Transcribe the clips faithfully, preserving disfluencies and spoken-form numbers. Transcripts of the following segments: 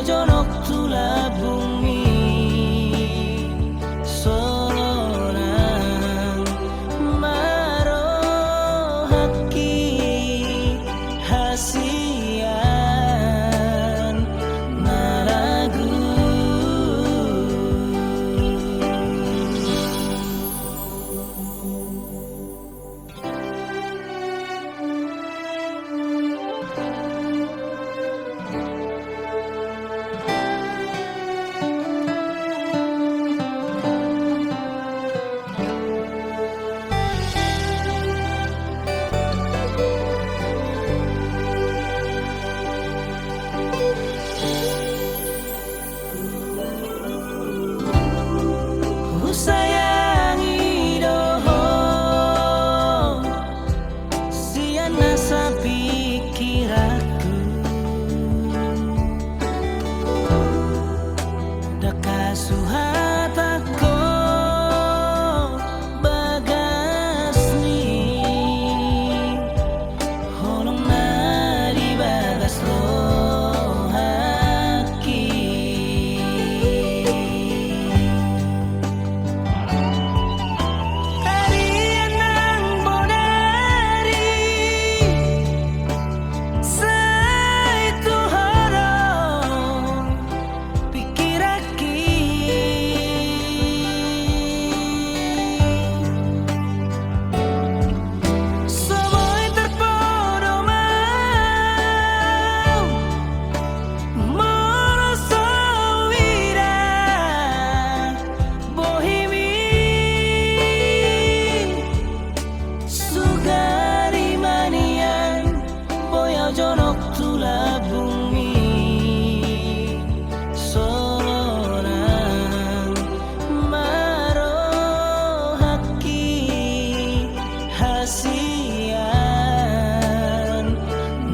jonok tu lambungmi, sonang ma rohangki hasian na lagu. Husayangi do ho sian nasa pingkiranku, ndang hasuhatangko bagas ni holong na di bagas rohangki. Ari nang bodari sai tu ho do pingkiranki. So boi tarpodomon molo so huida bohimi. Sugari ma nian boi au jonok tu lambungmi, sonang ma rohangki hasian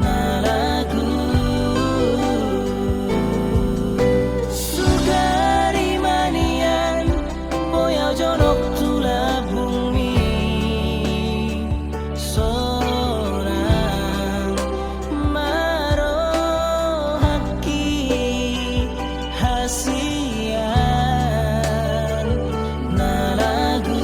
na lagu. Sugari ma nian boi au jonok tu lambungmi, sonang ma rohangki hasian na lagu.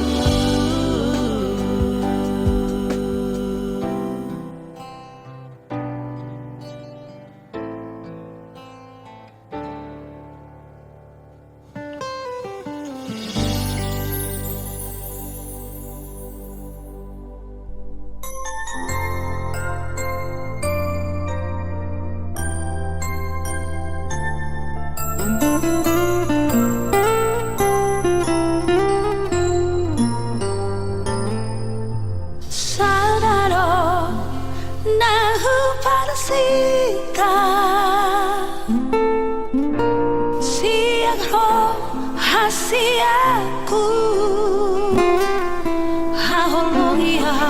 Sada do na hupalas hita sian rohangku, haholongi au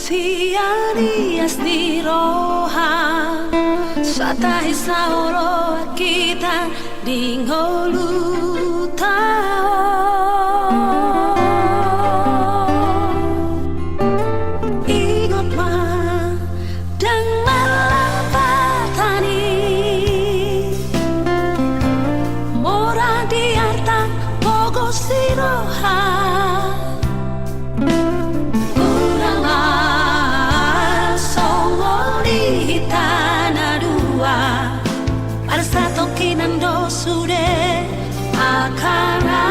sian ias ni roham, satahi saoloan hita di ngolunta on. Ingot ma, ndang marlapatan i, mora di arta pogos ni roha. Unang ma songon i hita na dua, parsatongkinan do sude angka na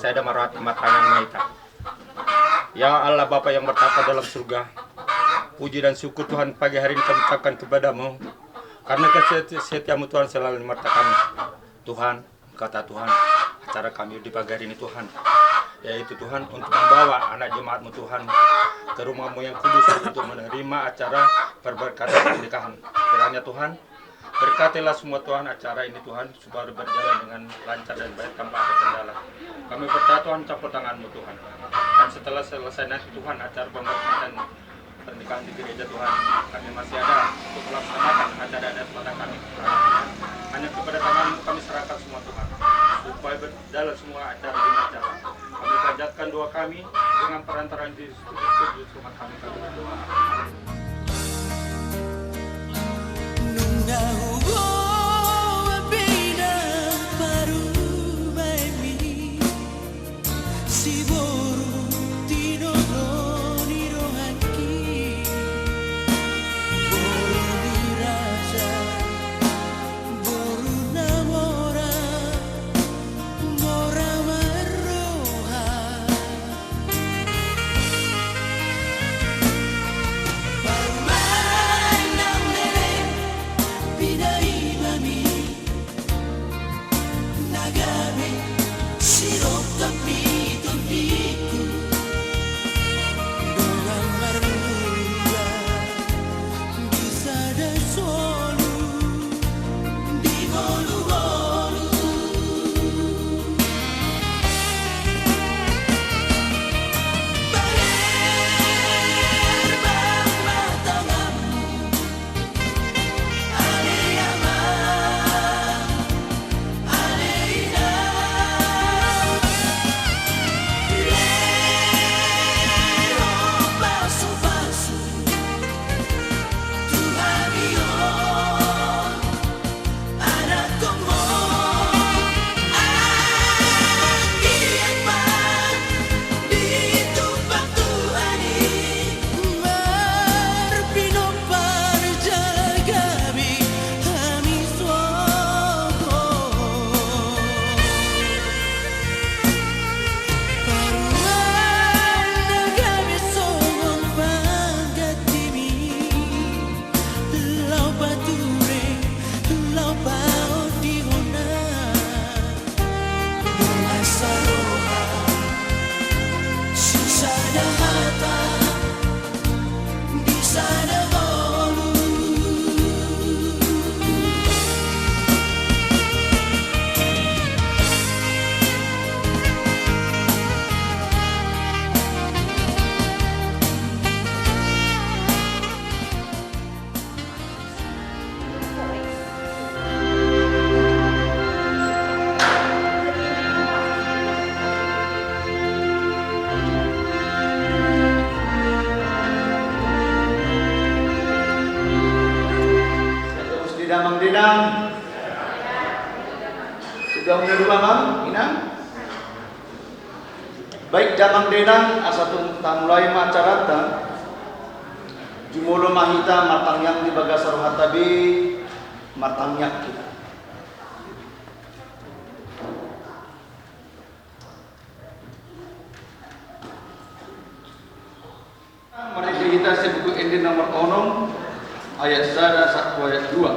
Sada ma roha, martangiang ma hita. Ya Allah, Bapa yang bertahta dalam surga, puji dan syukur Tuhan pagi hari ini kami ucapkan kepada-Mu karena kesetia-Mu Tuhan selalu di mata kami. Tuhan, kata Tuhan, acara kami di pagi hari ini Tuhan, yaitu Tuhan untuk membawa anak jemaat-Mu Tuhan ke rumah-Mu yang kudus untuk menerima acara perberkatan pernikahan. Kiranya Tuhan, berkatilah semua Tuhan acara ini Tuhan, supaya berjalan dengan lancar dan baik tanpa ada kendala. Kami percaya Tuhan campur tangan-Mu Tuhan. Dan setelah selesai nanti Tuhan acara pemberkatan pernikahan di gereja Tuhan, kami masih ada untuk melaksanakan acara adat Batak kami. Hanya kepada tangan-Mu kami serahkan semua Tuhan, supaya berjalan semua acara dengan lancar. Kami panjatkan doa kami dengan perantaraan Yesus Kristus, rumah kami, kami berdoa. Nunga huboan pe inang parumaenmi, siboru tinodo ni rohangki, boru ni raja, boru na mora, mora marroha. Parumaen na leleng, pinaimami na gabe sirongkap ni tondingku, dongan marmula di sada solu, di ngolungolu. Laho pature, laho paondihon na. Dongan saroha, sisada hata, di sada ngolu. Terus di damang denang. Sudah mulai dulu, Amang, Inang? Baik, damang denang, asa tung tamulai ma acaranta. Jumolo ma hita martangiang di bagasan rohanta be, martangiang hita. Marende hita sian Buku Ende nomor onom, ayat sada sahat tu ayat dua.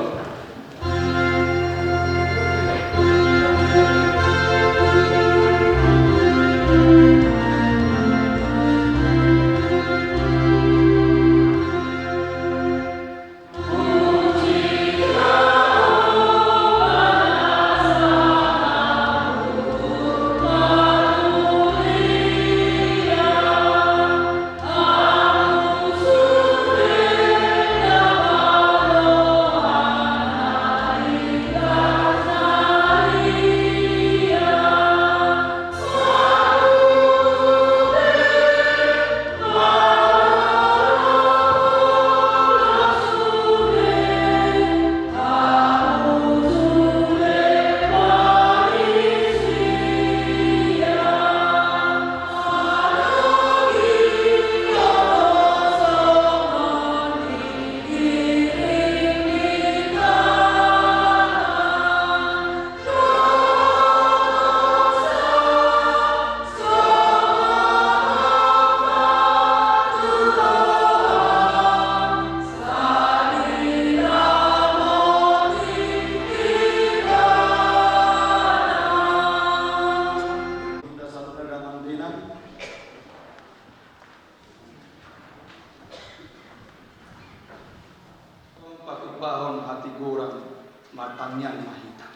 Pahon hatigoran, martangiang ma hita.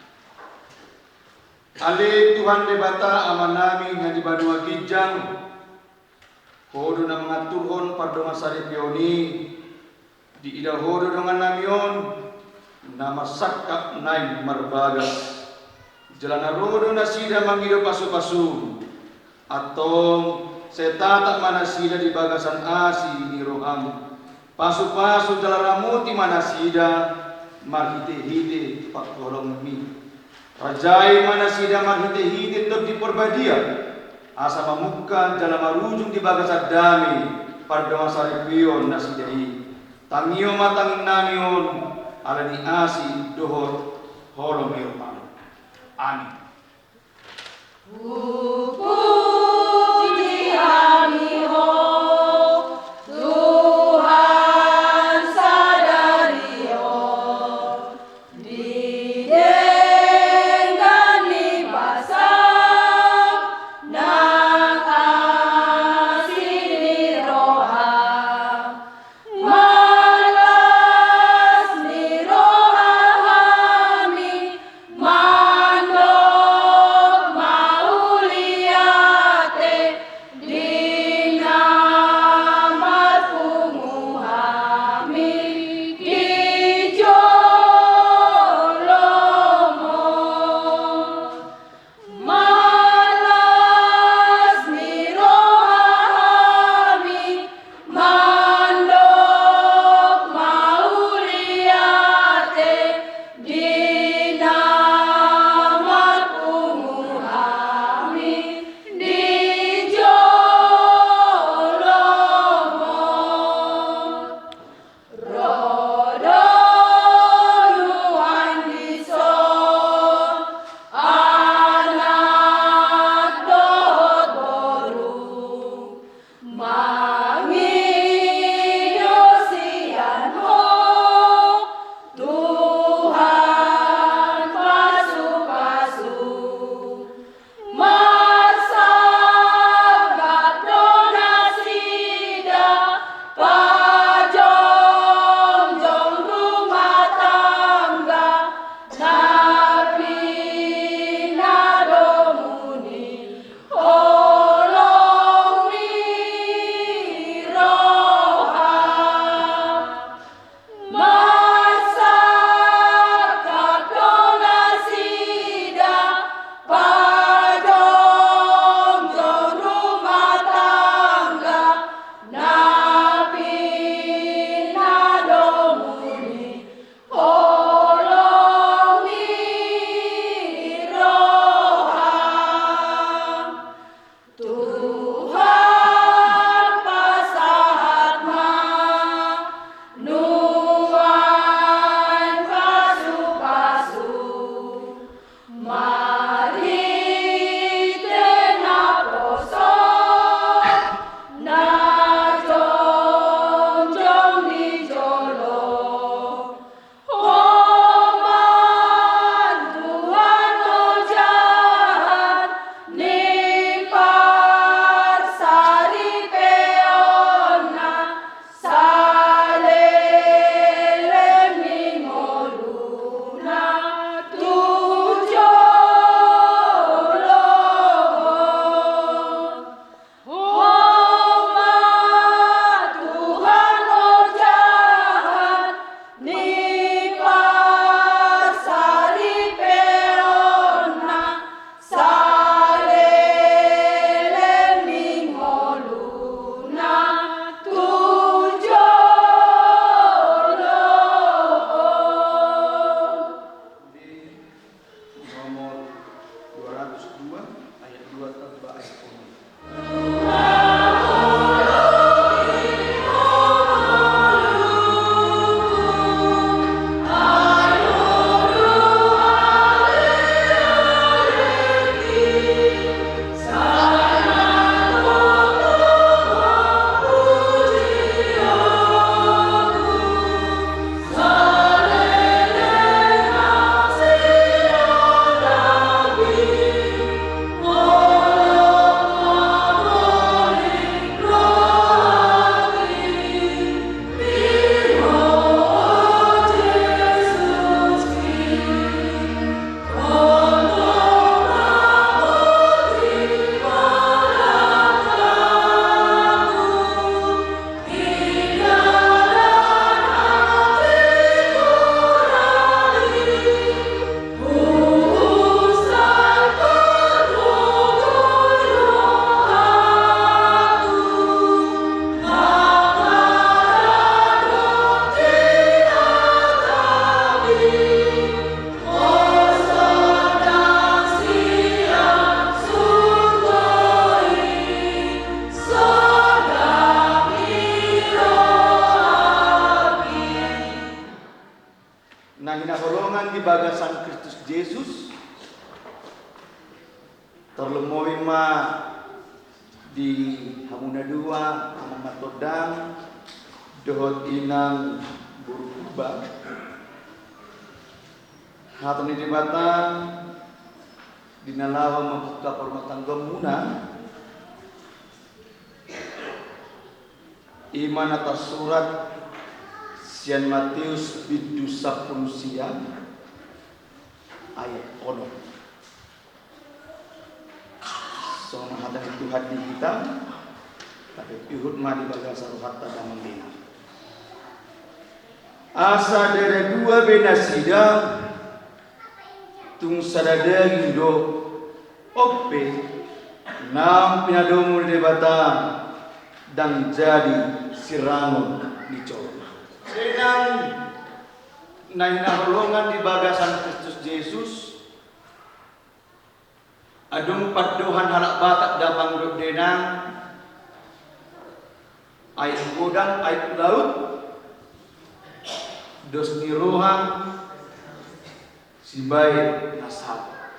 Ale Tuhan Debata Amanami na di banua ginjang, Ho do na mangaturhon pardongansaripeon i. Diida Ho do dongannami on na marsangkap naeng marbagas. Jala na ro do nasida mangido pasupasu. Antong sai tatap ma nasida di bagasan asi ni roham. Pasupasu jala ramoti ma nasida marhitehite pangholongmi. Rajai ma nasida marhitehite Tondi Parbadia, asa mamungka jala marujung di bagasan dame pardongansaripeon nasida i. Tangihon ma tangiangnami on, ala ni asi dohot holong ni roham. Amin. Hupuji hami Ho, Tuhan sadari on, di denggan ni basa nang asi ni roha. Marlas ni roha hami mandok mauliate. Hinaholongan di bagasan Kristus Jesus, tarlumobi ma di hamuna dua, Amang Matondang dohot Inang Boru Purba. Hata ni Debata di na laho mambuka parrumatanggaonmuna, i ma na tarsurat sian Mateus bindu sampulu sia, ayat onom. Songon hata ni Tuhan di hita, tapi pihut ma di bagasan rohanta damang dainang. Asa ndada dua be nasida, tung sada daging do. On pe, naung pinadomu ni Debata, ndang jadi sirangon ni jolma. Dainang na hinaholongan di bagasan Kristus Jesus, adong pandohan halak Batak damang dohot dainang, aek godang, aek laut, dos ni roha, sibaen na sala.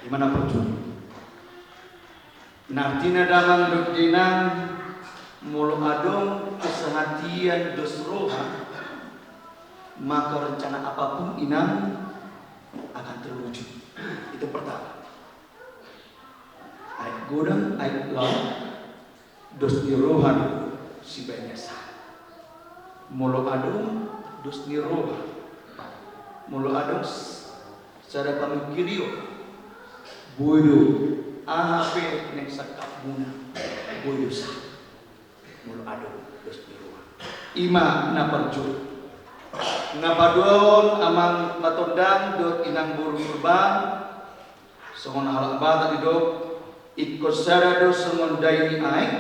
I ma na parjolo. Artina damang dohot dainang, molo adong kesehatian dos roha, maka rencana apapun inang akan terwujud. Itu pertama. Aek godang, aek laut, dos ni roha do sibaen na sala. Molo adong dos ni roha, molo adong s-, sada pamingkirion, boi do aha pe naeng sangkapmuna, boi do sala. Molo adong dos ni roha. I ma na parjolo. Na paduahon, Amang Matondang dohot Inang Boru Purba, songon halak Batak didok, ingkon sada do songon dai ni aek,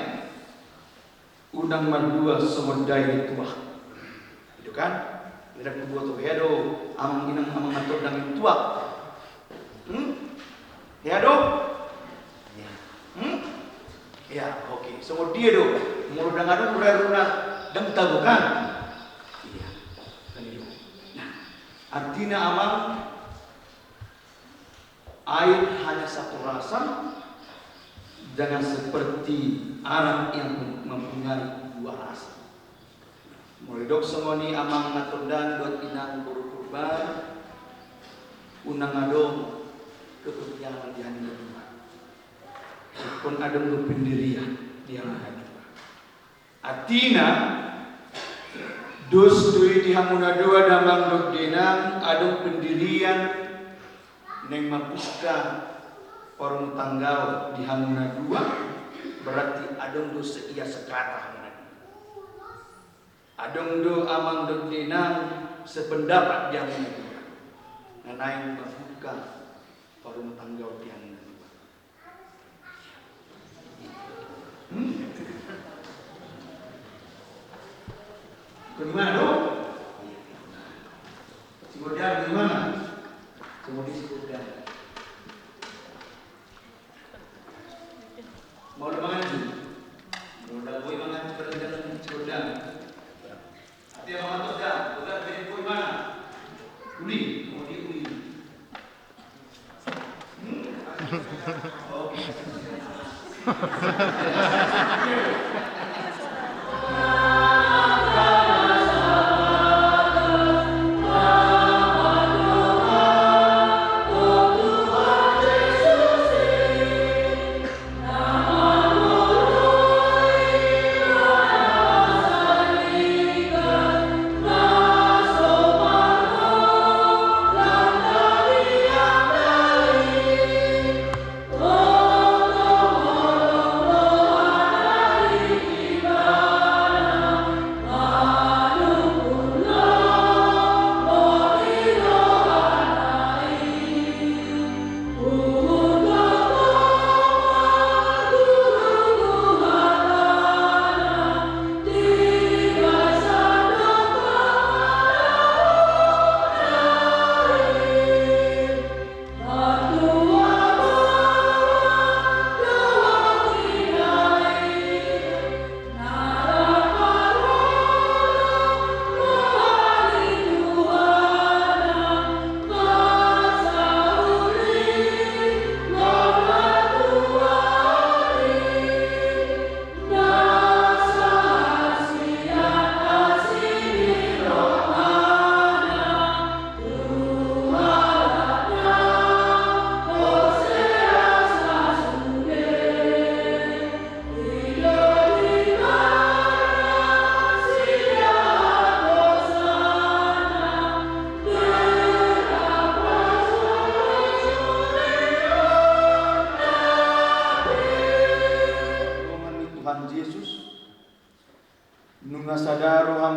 unang mardua songon dai ni tuak. Itu kan? Ndang huboto, hea do, Amang, Inang, Amang Matondang, tuak? Hmm? Hea do? Iya. Hmm? Iya, oke. Songon dia do? Molo ndang adong raruna, ndang tabo kan? Iya. Kan itu. Nah, artina, Amang, air hanya satu rasa, jangan seperti arak yang mempunyai dua rasa. Molo didok songon i, Amang Matondang dohot Inang Boru Purba, unang adong kepentingan di hamuna dua. Ingkon adong do pendirian di hamuna dua. Artina, dos do i di hamuna dua damang dohot dainang, adong pendirian naeng mambuka parrumah tanggaon di hamuna dua, berarti adong do seia sekata hamuna dua. Adong do amang dohot dainang sependapat di hamuna dua, na naeng mambuka parrumah tanggaon di hamuna dua. Hmm? Bagaimana do? Si Godang bagaimana? Kemudian si Godang. Molo mangan i. Molo ndang boi mangan i, berarti ndang si Godang. Ate, Amang Matondang, Godang, boi mangan. Uli, molo di uli.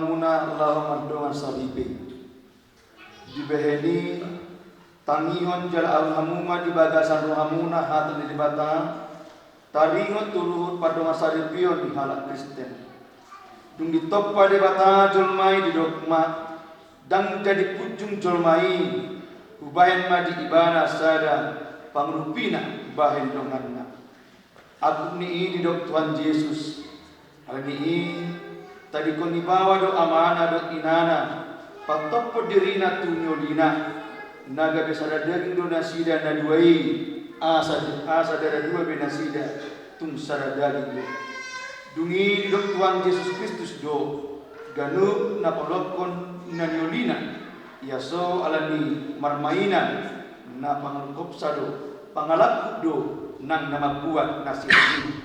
Muna laho mardongan saripe. Dibahen i, tangihon jala alu hamu ma di bagasan rohamuna hata ni Debata, taringot tu luhut pardongan saripeon ni halak Kristen. Dung ditompa Debata jolma i, didok ma, ndang jadi punjung jolma i hubahen ma di ibana sada pangurupina bahen donganna. Angkup ni i didok Tuhan Jesus. Alani i, tadingkon ni baoa do amana dohot inana, patophon dirina tu niolina, na gabe sada daging do nasida na dua i, asa, asa ndada dua be nasida, tung sada daging do. Dung i didok Tuhan Jesus Kristus do, ganup na paulakhon na niolina, ia so alani marmainan, na pangalangkopsa do, pangalangkup do nang na mambuat nasida i.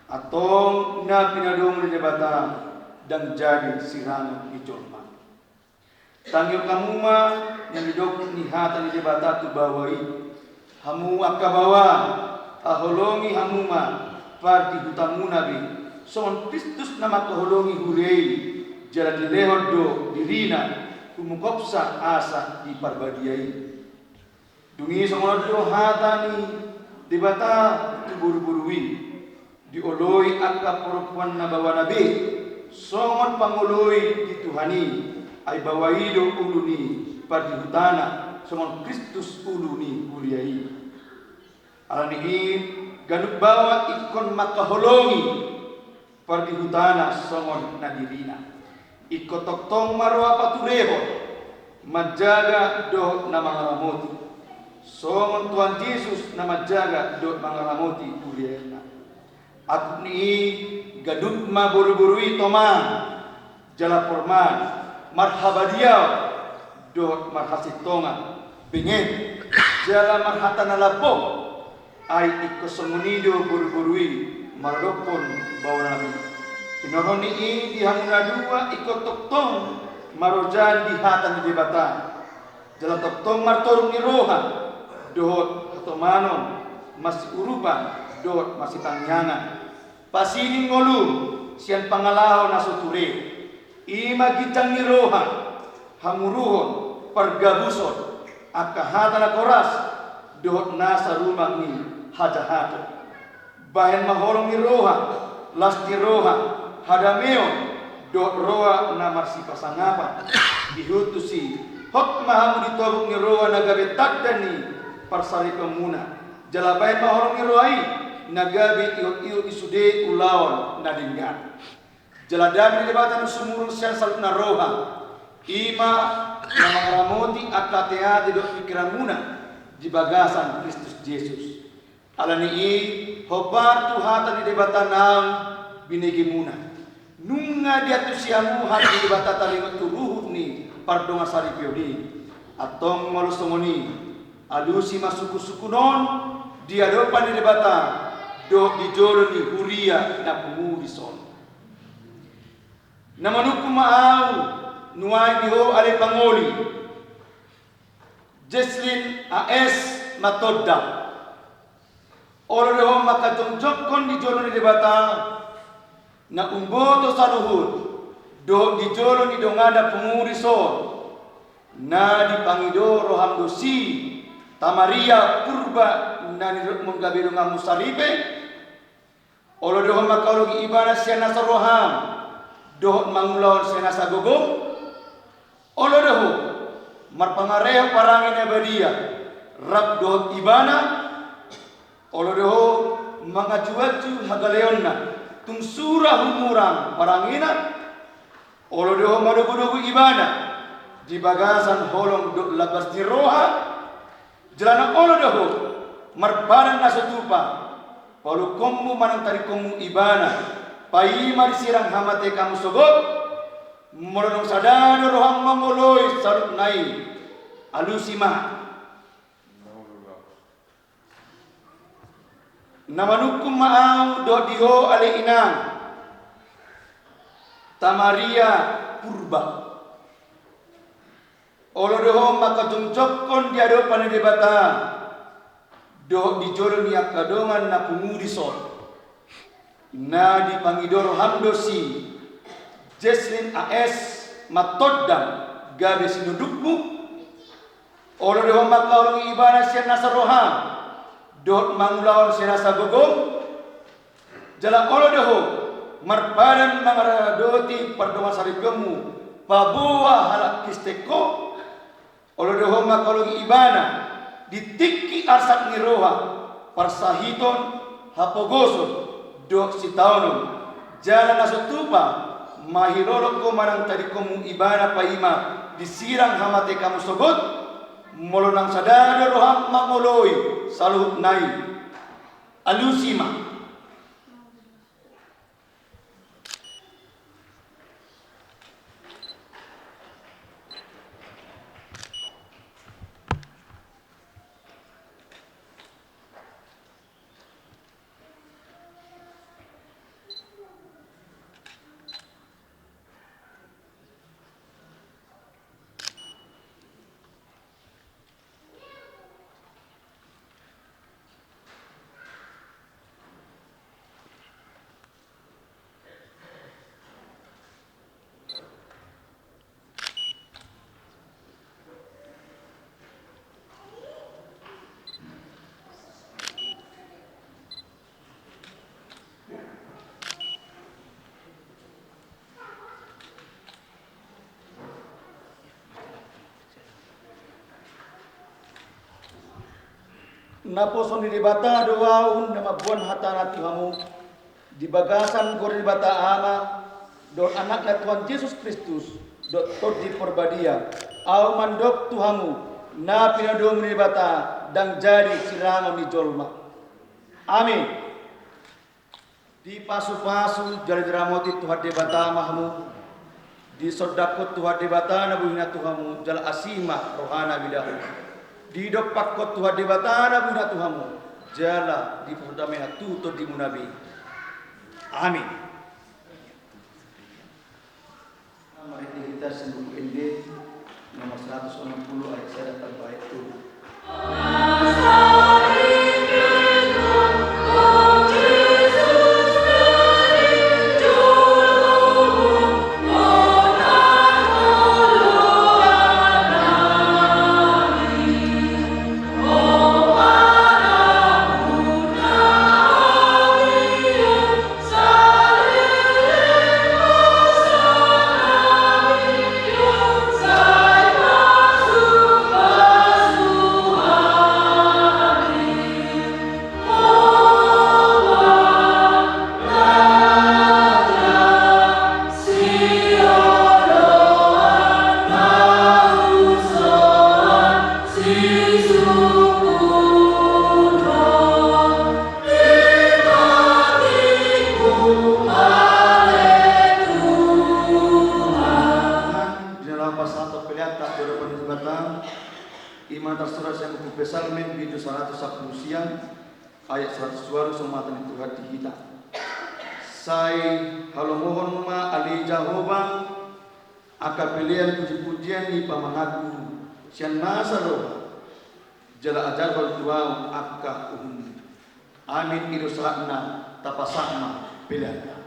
Antong na pinadomu ni Debata ndang jadi sirangon ni jolma. Tangihon hamu ma na nidok ni hata ni Debata tu baoa i. Hamu angka baoa, haholongi hamu ma pardihutamuna be, songon Kristus na mangkaholongi huria i, jala dilehon do dirina humungkopsa asa di Parbadia i. Dung i songon on do hata ni Debata tu boruboru i, dioloi angka parompuan na baoana be songon pangoloi di Tuhan i, ai baoa i do ulu ni pardihutana, songon Kristus ulu ni huria i. Alani i, ganup baoa ingkon mangkaholongi pardihutana songon na dirina. Ingkon tongtong ma roha paturehon, manjaga dohot na mangaramoti, songon Tuhan Jesus na manjaga dohot mangaramoti huriana. Angkup ni i, ganup ma boruboru i tomang, jala porman, marhabadiaon dohot marhasintongan, benget, jala marhata na lambok. Ai ingkon songon i do boruboru i maradophon baoanami. Hinorhon ni i, di hamu na dua ingkon tongtong marojahan di hata ni Debata, jala tongtong martorung ni roha dohot hatomanon, marsiurupan dohot marsitangiangan. Pasiding ngolum sian pangalaho na so ture. I ma ginjang ni roha, hamuruhon, pargabuson, angka hata na koras, dohot nasa rumang ni hajahaton. Bahen ma holong ni roha, las ni roha, hadameon, dohot roha na marsipasangapan. Ihut tusi, hot ma hamu di tobuk ni roha na gabe tanda ni parsaripeonmuna. Jala bahen ma holong ni roha i, na gabe ihot-ihot di sude ulaon na denggan. Jala dame ni Debata na sumurung sian saluhutna roha, i ma na mangaramoti angka ateate dohot pingkiranmuna di bagasan Kristus Jesus. Alani i, hombar tu hata ni Debata naung binegemuna. Nunga diantusi hamu hata ni Debata taringot tu luhut ni pardongan saripeon i. Antong molo songon i, alusi ma sungkunsungkun on di adopan ni Debata dohot di jolo ni huria na pungu dison. Na manungkun ma ahu nuaeng di ho ale pangoli, Jesslyn A S Matondang. Olo do ho mangkajongjongkon di jolo ni Debata na umboto saluhut, dohot di jolo ni dongan na pungu dison, na dipangido roham do si Tamaria Purba na nidokmon gabe donganmu saripe. Olo do ho mangkaologi ibana sian nasa roham, dohot mangulahon sian nasa gogom. Olo do ho marpangarehon parange na badia rap dohot ibana. Olo do ho mangajualjua hagaleonna, tung sura humurang parangena. Olo do ho madogudogu ibana di bagasan holong dohot lambas ni roha. Jala na olo do ho marpadan na so tupa, paulungkonmu manang tadingkonmu ibana, paima disirang hamatean hamu sogot. Molo adong sada do roham mangoloi saluhutna i, alusi ma. Na manungkun ma ahu dohot di ho ale inang Tamaria Purba. Olo do ho mangkajongjongkon di adopan ni Debata dohot di jolo ni angka dongan na pungu dison, na dipangido roham do si Jesslyn A S Mantondang gabe sinundukmu. Olo do ho mangkaholongi ibana sian nasa roham dohot mangulahon sian nasa gogom. Jala olo do ho marpadan mangaradoti pardongansaripeonmu paboa halak Kristen ho. Olo do ho mangkaholongi ibana di tingki arsak ni roha, parsahiton, hapogoson dohot sitaonon. Jala na so tupa mahilolot ho manang tadingkonmu ibana paima disirang hamatean hamu sogot. Molo naung sada do roham mangoloi saluhutna i, alusi ma. Naposo ni Debata do ahu na mamboan hatana tu hamu di bagasan goar ni Debata Ama dohot Anakna Tuhan Jesus Kristus dohot Tondi Parbadia. Ahu mandok tu hamu na pinadomu ni Debata, ndang jadi sirangon ni jolma. Amin. Dipasupasu jala diramoti Tuhan Debata ma hamu. Disondangkon Tuhan Debata na boi na tu hamu jala asi ma rohana mida hamu. Didompakkon Tuhan Debata na boi na tu hamu jala dipasondang ma i tu tondimuna be. Amin. Marende hita sian Buku Ende nomor seratus onom puluh ayat sada sampai ayat tolu. Di na laho pasahathon pelean ta tu adopan ni Debata, i ma na tarsurat sian Buku Psalmen bindu saratus sampulu sia, ayat saratus ualu, songon hata ni Tuhan di hita. Sai halomohon ma ale Jahowa angka pelean pujipujian ni pamanganku sian nasa roha, jala ajarhon tu ahu angka uhummu. Amin. I do sahatna, tapasahat ma pelean ta.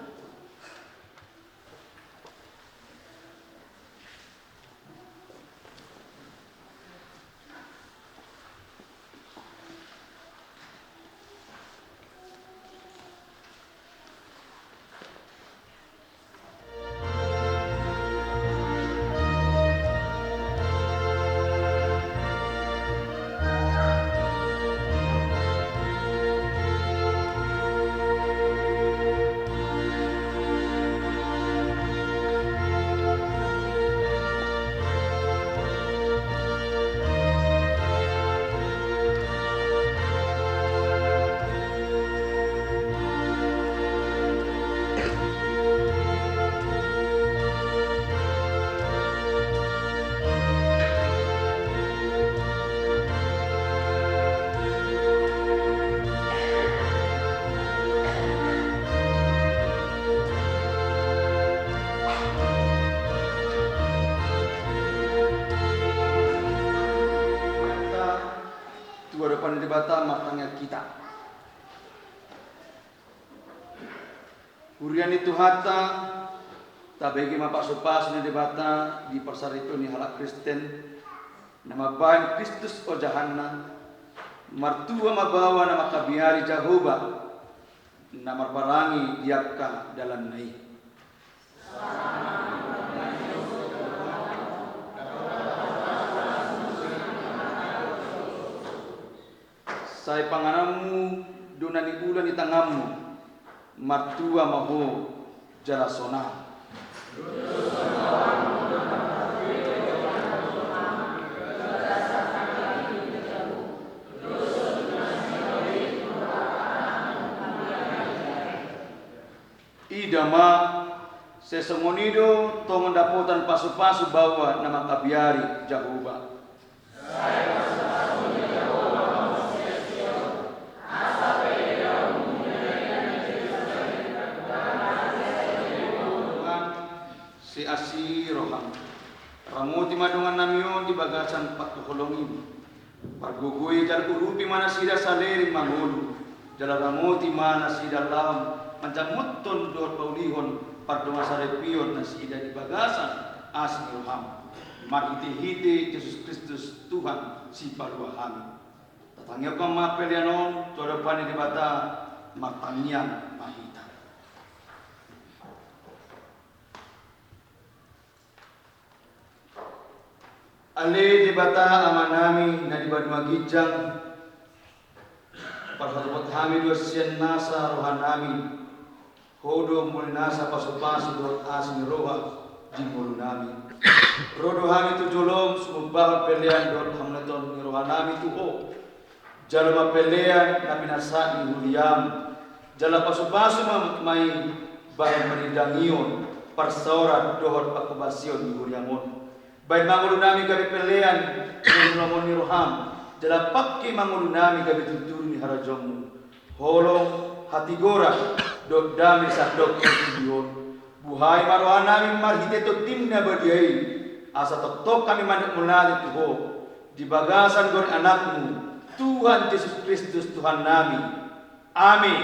Tu adopan ni Debata martangiang hita. Huria ni Tuhanta, Tabege ma pasupasu ni Debata di parsaripeon ni halak Kristen na mambahen Kristus ojahanna. Martua ma baoa na mangkabiari Jahowa, na marparange di angka dalanna i. Sai pangananmu do na niula ni tanganmu. Martua ma ho jala sonang. Ida ma, sai songon i do tongon dapotan pasupasu baoa na mangkabiari Jahowa. Sai asi roham. Ramoti ma dongannami on di bagasan pangkiholonganmi. Pargogoi jala urupi ma nasida saleleng mangolu, jala ramoti ma nasida laho manjamothon dohot paulihon pardongansaripeon nasida di bagasan asi ni roham. Marhitehite Jesus Kristus Tuhan Sipalua hami. Tatangihon ma pelean on tu adopan ni Debata. Martangiang ma hita. Ale Debata Amanami na di banua ginjang, parhotopot hami do sian nasa rohanami. Ho do muli nasa pasupasu dohot asi ni roha di ngolunami. Ro do hami tu jolom sumumpahon pelean dohot hamuliateon ni rohanami tu Ho. Jalo ma pelean na pinasahat ni huria-Mu. Jala pasupasu ma, ma i bahen panindangion, parsaoran dohot panghobasion ni huria-Mu on. Bahen ma ngolunami gabe pelean ni lomo ni roha-Mu. Jala pangke ma ngolunami gabe tutu ni harajaon-Mu. Holong, hatigoran dohot dame sandok portibi on. Buhai ma rohanami marhite Tondi-Mu na badia i, asa tongtong hami mandok mauliate tu Ho, di bagasan goar ni Anak-Mu, Tuhan Jesus Kristus Tuhannami. Amin.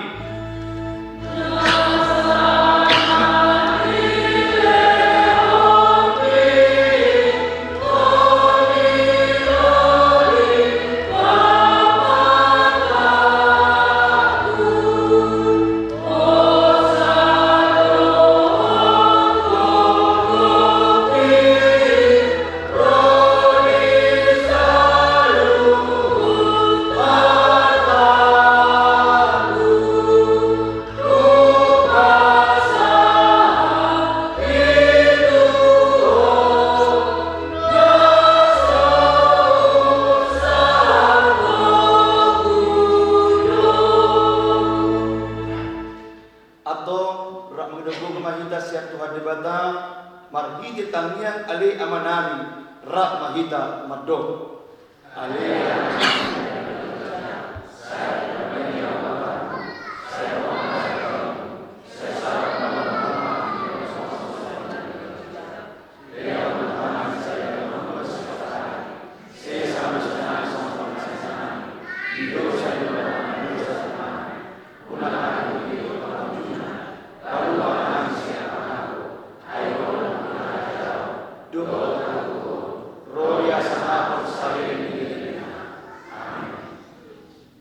Antong, rap mangido gogo ma hita sian Tuhan Debata, marhite tangiang Ale Amanami, rap ma hita mandok. Ale Amanami.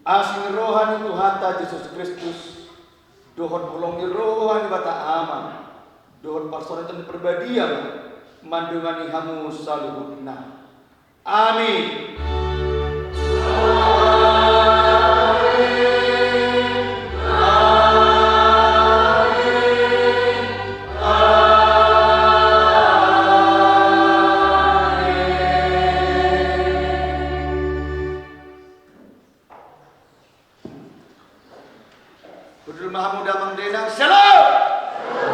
Asi ni roha ni Tuhanta Jesus Kristus, dohot holong ni roha ni Debata Ama, dohot parsaoran ni Tondi Parbadia ma mandongani hamu saluhutna. Amin. Hundul ma hamu damang dainang, syalom!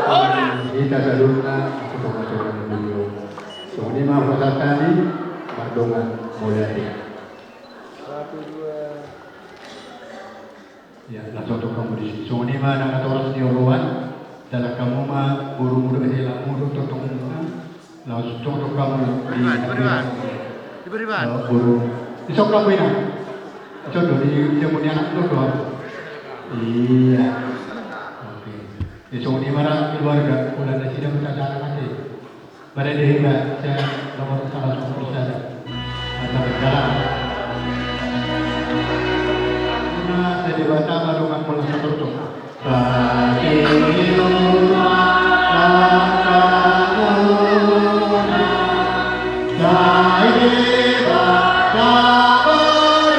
Horas! Hita saluhutna, angkup ma songon i ma hupasahat hami, mardongan mauliate. Satu, dua. Ya, laos tongtong hamu disi. Songon i ma nang natoras ni oloan, dalan hamu ma, borumu dohot helamu dohot tongtongmuna. Laos tongtong hamu di Beriban, Beriban. Di Beriban. Boru. Isok hamu ina. Isok do di, di, di anak do. Iya. Oke. Di songon i ma keluarga, ula nasida ma tajalang ate. Marende hita sian nomor saratus opat pulu sada. Mantap, jalang. Amuna sai Debata ma donganmuna saluhutna. Pake ma donganmuna, sai Debata ma donganmuna.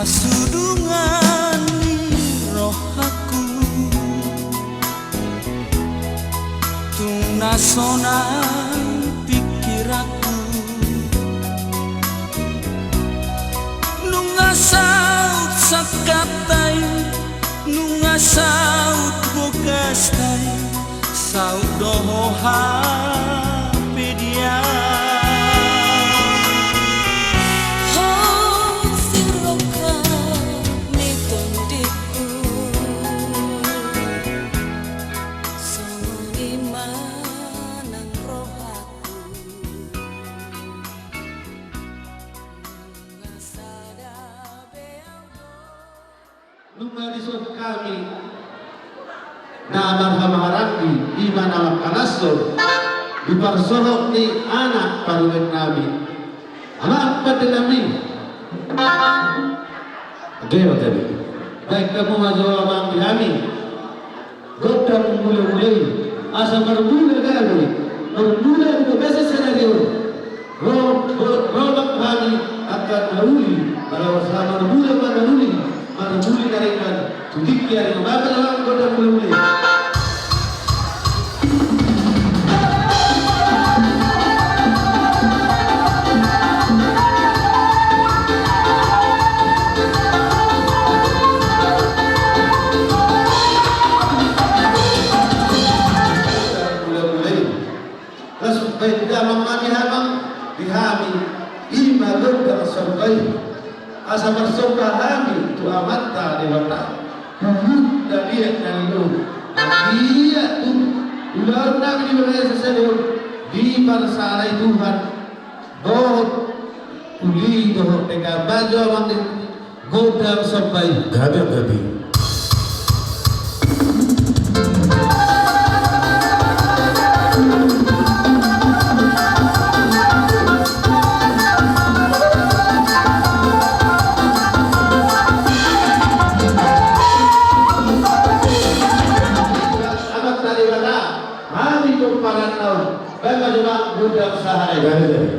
Sudungan ni rohangku, tung na sonang pingkiranku. Nunga saut sangkanta i, nunga saut bogasta i, saut do ho hape dia. Ho sirongkap ni tondingku, songon i ma nang rohangku. Nunga dison hami na marhahamaranggi, i ma na mangkalashon di parsohot ni anak parumaennami. Amang pandenami. Gabe, gabe. Baen hamu ma jo amang di hami gondang mulamula i, asa marmula gabe, marmula di bagasan sadari on. Ro, ro, ro ma hami angka na uli, molo asa marmula ma na uli, marmula na ringan, tu tingki ari na batal, amang, gondang mulamula i. Gondang mulamula i. Langsung baen damang ma di hami, di hami, i ma gondang somba i. Asa marsomba hami tu Amanta Debata. Huhut na liat na lilo, na liat tu ulaonnami di bagasan sadari on, diparsahit Tuhan dohot uli dohot denggan. Baen jo, amang, di gondang somba i. Gabe, gabe. Amanta Debata, hami pomparanna on. Baen ma jo, amang, gondang sahana i. Gabe, gabe.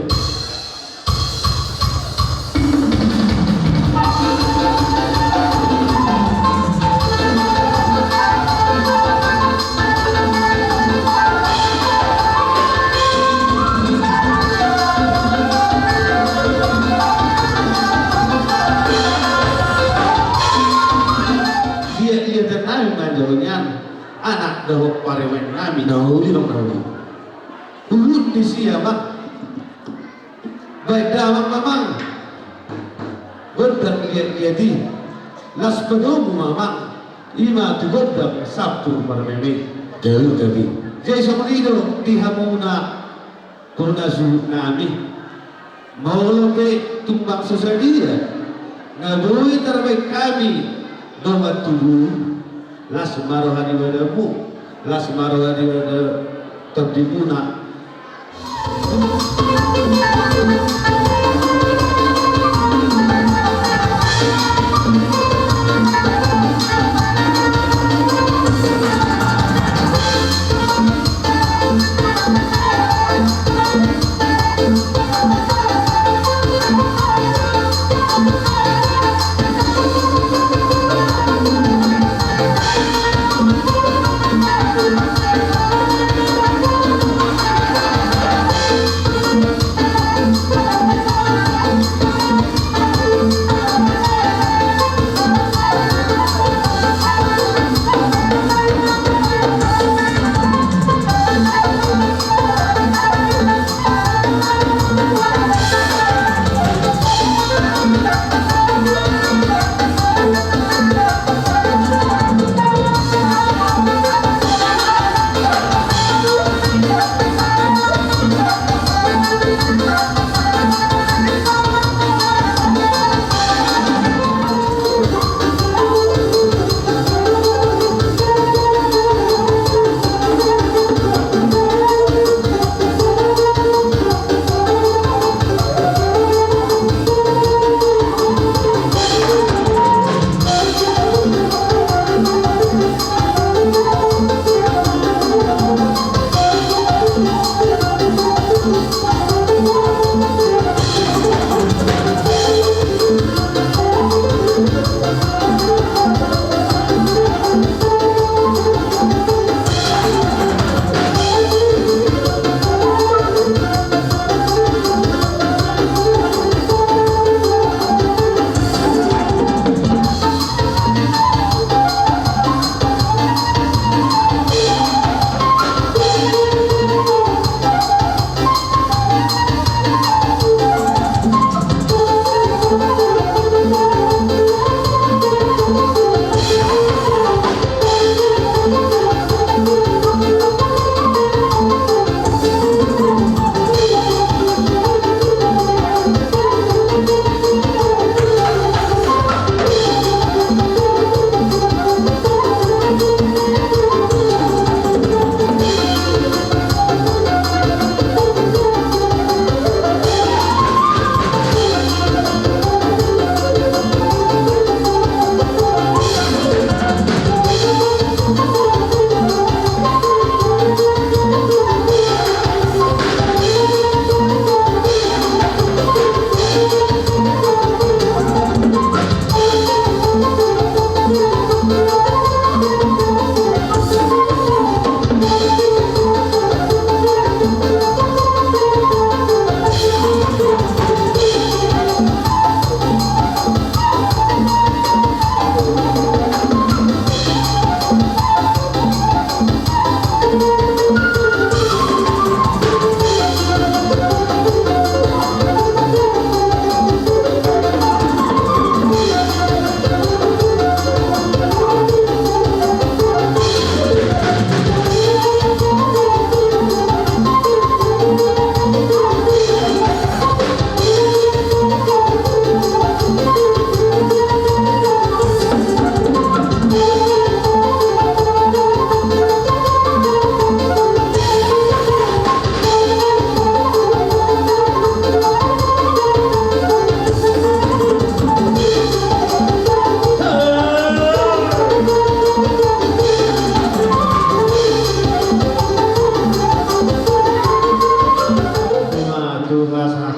Liat-liatan nami ma jolo nian anak dohot parumaennami na uli, na uli. Huhut disi, amang. Baen damang ma, amang, gondang liat-liat i. Laos padomu ma, amang, i ma tu gondang sampur marmeme. Gabe, gabe. Jadi songon i do di hamuna, hamuna suhutnami. Molo pe tung bangso sadia na boi tarbaen hami dongan tubu, las ma roha ni badanmu, las ma roha ni bada tondimuna.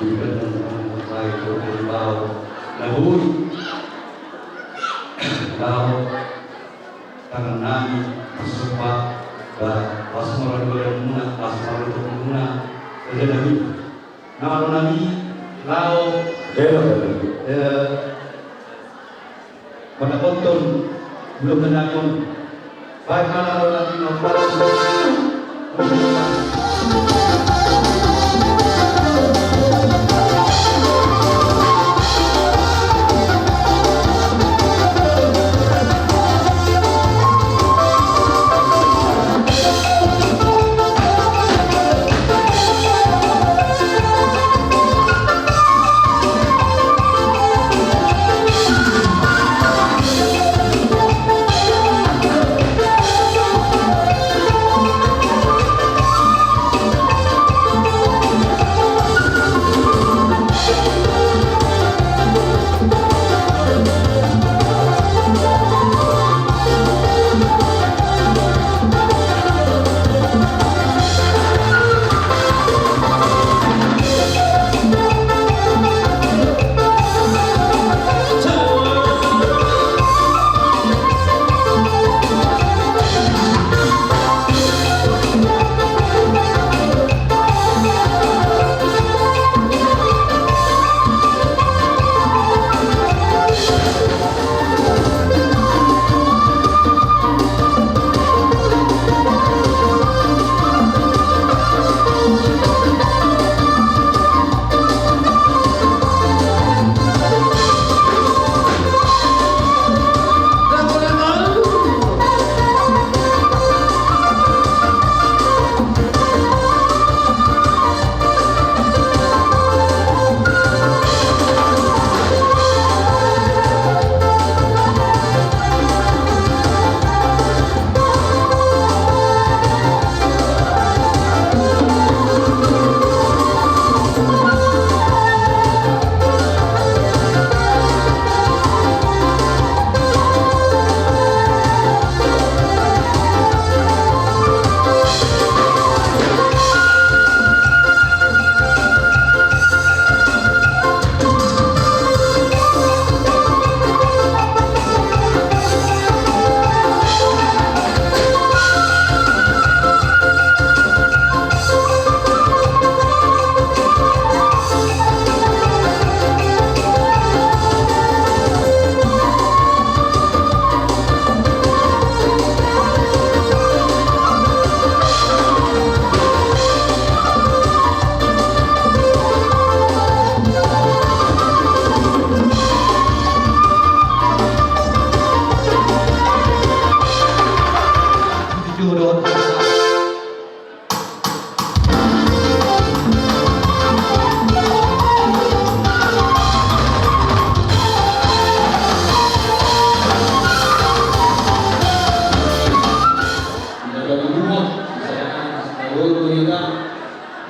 Jadi kan teman-teman, baik, baik, baik, na boi. Laho tangan nami, parsomba, ba, parsomba di badan muna, parsomba di badan muna, kerja nami. Nama nami, laho, eh, pada konton, belum menangun. Baik, mana laho nami, mau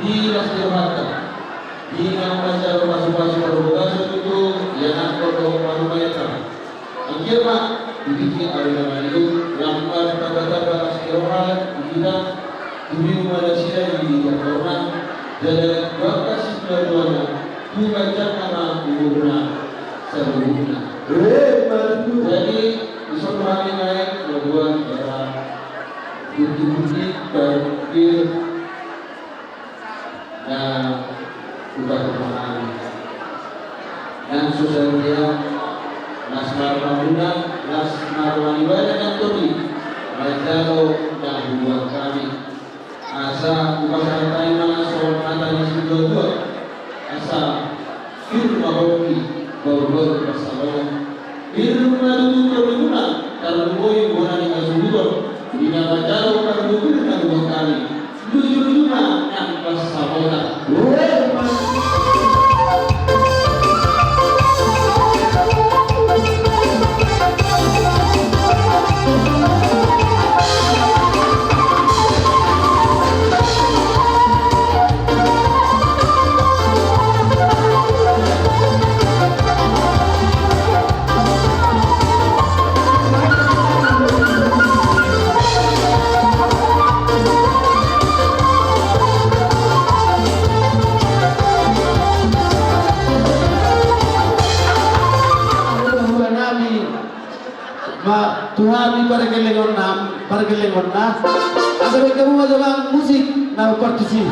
Di las ni rohanta, di na manjalo pasupasu parbagason tutu ianakhon dohot parumaenta. Anggiat ma dibege ale na malilu, lam martamba-tamba las ni roha di hita, tu biu ma nasida di hita torna, jala tu angka situa-tuana, tu ganjang ma umurna saluhutna. Jadi, dison ma hami naeng mambuat hata bukti-bukti parpir na Udah pahami. Nang so sadia, las marmamuna, las marmamuna nang toni, manjalo nang buat hami. Asa upasahat hami ma songon hata ni situa-tua. Asa pir ma hoki, baru-baru pasalomo. Pir ma tutu torimuna, tarlumobi bona ni hasuhuton. Di na manjalo parbue na dua kali. Luju-luju ma nang pansamotan. Hula-hula nami, ma tu hami pargellengon nam-, pargellengon na. Asa baen hamu ma jolo musik na partusi.